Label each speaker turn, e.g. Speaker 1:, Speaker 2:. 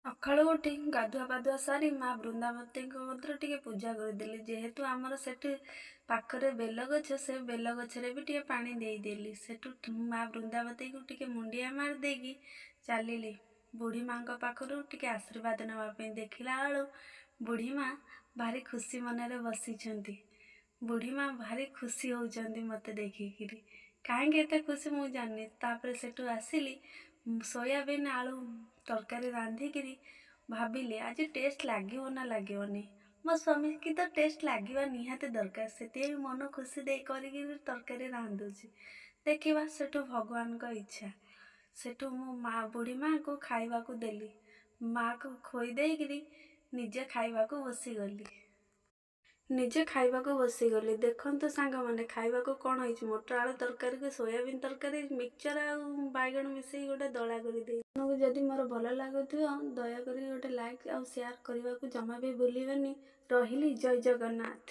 Speaker 1: ସକାଳୁ ଉଠି ଗାଧୁଆ ପାଧୁଆ ସାରି ମା ବୃନ୍ଦାବତୀଙ୍କ କତିରେ ଟିକେ ପୂଜା କରିଦେଲି। ଯେହେତୁ ଆମର ସେଠି ପାଖରେ ବେଲଗଛ, ସେ ବେଲଗଛରେ ବି ଟିକେ ପାଣି ଦେଇଦେଲି। ସେଠୁ ମା ବୃନ୍ଦାବତୀକୁ ଟିକେ ମୁଣ୍ଡିଆ ମାରିଦେଇକି ଚାଲିଲି ବୁଢ଼ୀ ମାଆଙ୍କ ପାଖରୁ ଟିକେ ଆଶୀର୍ବାଦ ନେବା ପାଇଁ। ଦେଖିଲା ବେଳୁ ବୁଢ଼ୀ ମା ଭାରି ଖୁସି ମନରେ ବସିଛନ୍ତି। ବୁଢ଼ୀ ମା ଭାରି ଖୁସି ହେଉଛନ୍ତି ମୋତେ ଦେଖିକିରି। କାହିଁକି ଏତେ ଖୁସି ମୁଁ ଜାଣିନି। ତାପରେ ସେଠୁ ଆସିଲି, ସୋୟାବିନ୍ ଆଳୁ ତରକାରୀ ରାନ୍ଧିକିରି ଭାବିଲି ଆଜି ଟେଷ୍ଟ ଲାଗିବ ନା ଲାଗିବନି। ମୋ ସ୍ୱାମୀକି ତ ଟେଷ୍ଟ ଲାଗିବା ନିହାତି ଦରକାର, ସେଥିପାଇଁ ମନ ଖୁସି ଦେଇ କରିକିରି ତରକାରୀ ରାନ୍ଧୁଛି। ଦେଖିବା ସେଠୁ ଭଗବାନଙ୍କ ଇଚ୍ଛା। ସେଠୁ ମୁଁ ମା ବୁଢ଼ୀ ମାଆଙ୍କୁ ଖାଇବାକୁ ଦେଲି। ମାଆକୁ ଖୋଇ ଦେଇକିରି ନିଜେ ଖାଇବାକୁ ବସିଗଲି। ନିଜେ ଖାଇବାକୁ ବସିଗଲି। ଦେଖନ୍ତୁ ସାଙ୍ଗମାନେ, ଖାଇବାକୁ କ'ଣ ହେଇଛି। ମଟର ଆଳୁ ତରକାରୀକୁ ସୋୟାବିନ୍ ତରକାରୀ, ମିକ୍ସଚର୍ ଆଉ ବାଇଗଣ ମିଶେଇ ଗୋଟେ ଦଳା କରିଦେଇ। ଆପଣଙ୍କୁ ଯଦି ମୋର ଭଲ ଲାଗୁଥିବ, ଦୟାକରି ଗୋଟେ ଲାଇକ୍ ଆଉ ସେୟାର କରିବାକୁ ଜମା ବି ଭୁଲିବେନି। ରହିଲି, ଜୟ ଜଗନ୍ନାଥ।